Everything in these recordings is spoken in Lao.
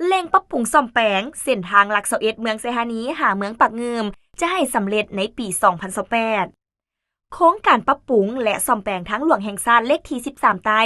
ເລັ່ງປັບປຸງສ້ອມແປງເສັ້ນທາງຫຼັກຊາວເອັດ ເມືອງໄຊທານີ ຫາເມືອງປາກງື່ມ ຈະໃຫ້ສຳເລັດໃນປີສອງພັນຊາວແປດ. ໂຄງການປັບປຸງ ແລະ ສ້ອມແປງທາງຫຼວງແຫ່ງຊາດເລກທີສິບສາມໃຕ້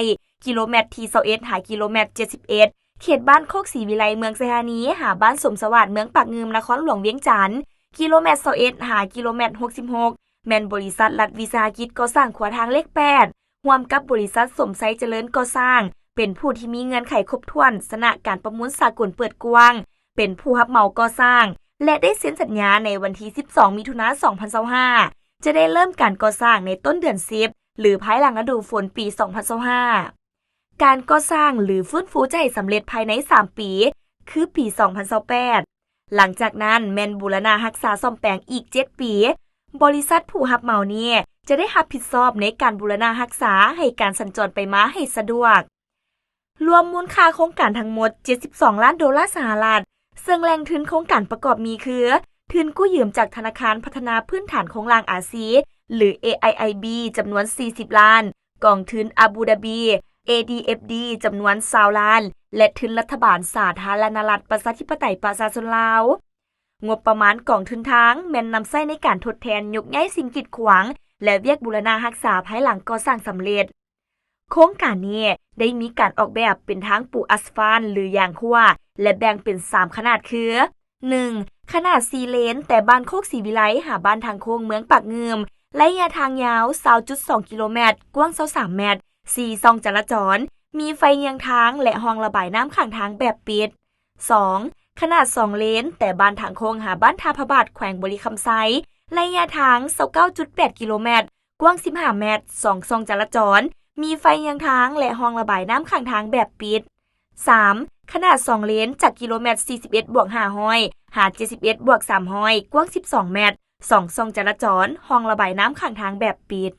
ກິໂລແມັດທີຊາວເອັດ ຫາກິໂລແມັດເຈັດສິບເອັດ ເຂດບ້ານໂຄກສີວິໄລ ເມືອງໄຊທານີ ຫາບ້ານສົມສະຫວາດ ເມືອງປາກງື່ມ ນະຄອນຫຼວງວຽງຈັນ, ກິໂລແມັດຊາວເອັດ ຫາກິໂລແມັດຫົກສິບຫົກ ແມ່ນບໍລິສັດລັດວິສາຫະກິດກໍ່ສ້າງຂົວທາງເລກແປດ ຮ່ວມກັບບໍລິສັດສົມໄຊຈະເລີນກໍ່ສ້າງ ເປັນຜູ້ທີ່ມີເງື່ອນໄຂຄົບຖ້ວນ ຊະນະການປະມູນສາກົນເປີດກວ້າງ ເປັນຜູ້ຮັບເໝົາກໍ່ສ້າງ ແລະ ໄດ້ເຊັນສັນຍາໃນວັນທີສິບສອງ ມິຖຸນາ ສອງພັນຊາວຫ້າ ຈະໄດ້ເລີ່ມການກໍ່ສ້າງໃນຕົ້ນເດືອນສິບ ຫຼື ພາຍຫຼັງລະດູຝົນປີສອງພັນຊາວຫ້າ. ການກໍ່ສ້າງ ຫຼື ຟື້ນຟູຈະໃຫ້ສຳເລັດພາຍໃນສາມປີ ຄືປີສອງພັນຊາວແປດ. ຫຼັງຈາກນັ້ນແມ່ນບູລະນະຮັກສາສ້ອມແປງອີກເຈັດປີ. ບໍລິສັດຜູ້ຮັບເໝົານີ້ຈະໄດ້ຮັບຜິດຊອບໃນການບູລະນະຮັກສາໃຫ້ການສັນຈອນໄປມາໃຫ້ສະດວກ. ລວມມູນຄ່າໂຄງການທັງໝົດເຈັດສິບສອງລ້ານໂດລາສະຫະລັດ, ເຊິ່ງແຫຼ່ງທຶນໂຄງການປະກອບມີຄື ທຶນກູ້ຢືມຈາກທະນາຄານພັດທະນາພື້ນຖານໂຄງລ່າງອາຊີ ຫຼື ເອໄອໄອບີ ຈຳນວນສີ່ສິບລ້ານ, ກອງທຶນອາບູດາບີ ເອດີເອັຟດີ ຈຳນວນຊາວລ້ານ ແລະ ທຶນລັດຖະບານສາທາລະນະລັດປະຊາທິປະໄຕປະຊາຊົນລາວ. ງົບປະມານກອງທຶນທາງແມ່ນນຳໃຊ້ໃນການທົດແທນຍົກຍ້າຍສິ່ງກີດຂວາງ ແລະ ວຽກບູລະນະຮັກສາພາຍຫຼັງກໍ່ສ້າງສຳເລັດ. ໂຄງການນີ້ໄດ້ມີການອອກແບບເປັນທາງປູອາສຟານ ຫຼື ຢາງຂົ້ວ ແລະ ແບ່ງເປັນສາມຂະໜາດຄື ໜຶ່ງ ຂະໜາດສີ່ເລນ ແຕ່ບ້ານໂຄກສີວິໄລ ຫາບ້ານທາງໂຄ້ງ ເມືອງປາກງື່ມ, ໄລຍະທາງຍາວຊາວຈຸດສອງກິໂລແມັດ, ກວ້າງຊາວສາມແມັດ, ສີ່ຊ່ອງຈະລາຈອນ, ມີໄຟເຍືອງທາງ ແລະ ຮ່ອງລະບາຍນ້ຳຂ້າງທາງແບບປິດ. ສອງ ຂະໜາດສອງເລນ ແຕ່ບ້ານທາງໂຄ້ງ ຫາບ້ານທ່າພະບາດ ແຂວງບໍລິຄຳໄຊ, ໄລຍະທາງຊາວເກົ້າຈຸດແປດກິໂລແມັດ, ກວ້າງສິບຫ້າແມັດ, ສອງຊ່ອງຈະລາຈອນ, ມີໄຟເຍືອງທາງ ແລະ ຮ່ອງລະບາຍນ້ຳຂ້າງທາງແບບປິດ. ສາມ ຂະໜາດສອງເລນ ຈາກກິໂລແມັດສີ່ສິບເອັດບວກຫ້າຮ້ອຍ ຫາເຈັດສິບເອັດບວກສາມຮ້ອຍ ກວ້າງສິບສອງແມັດ, ສອງຊ່ອງຈະລາຈອນ, ຮ່ອງລະບາຍນ້ຳຂ້າງທາງແບບປິດ.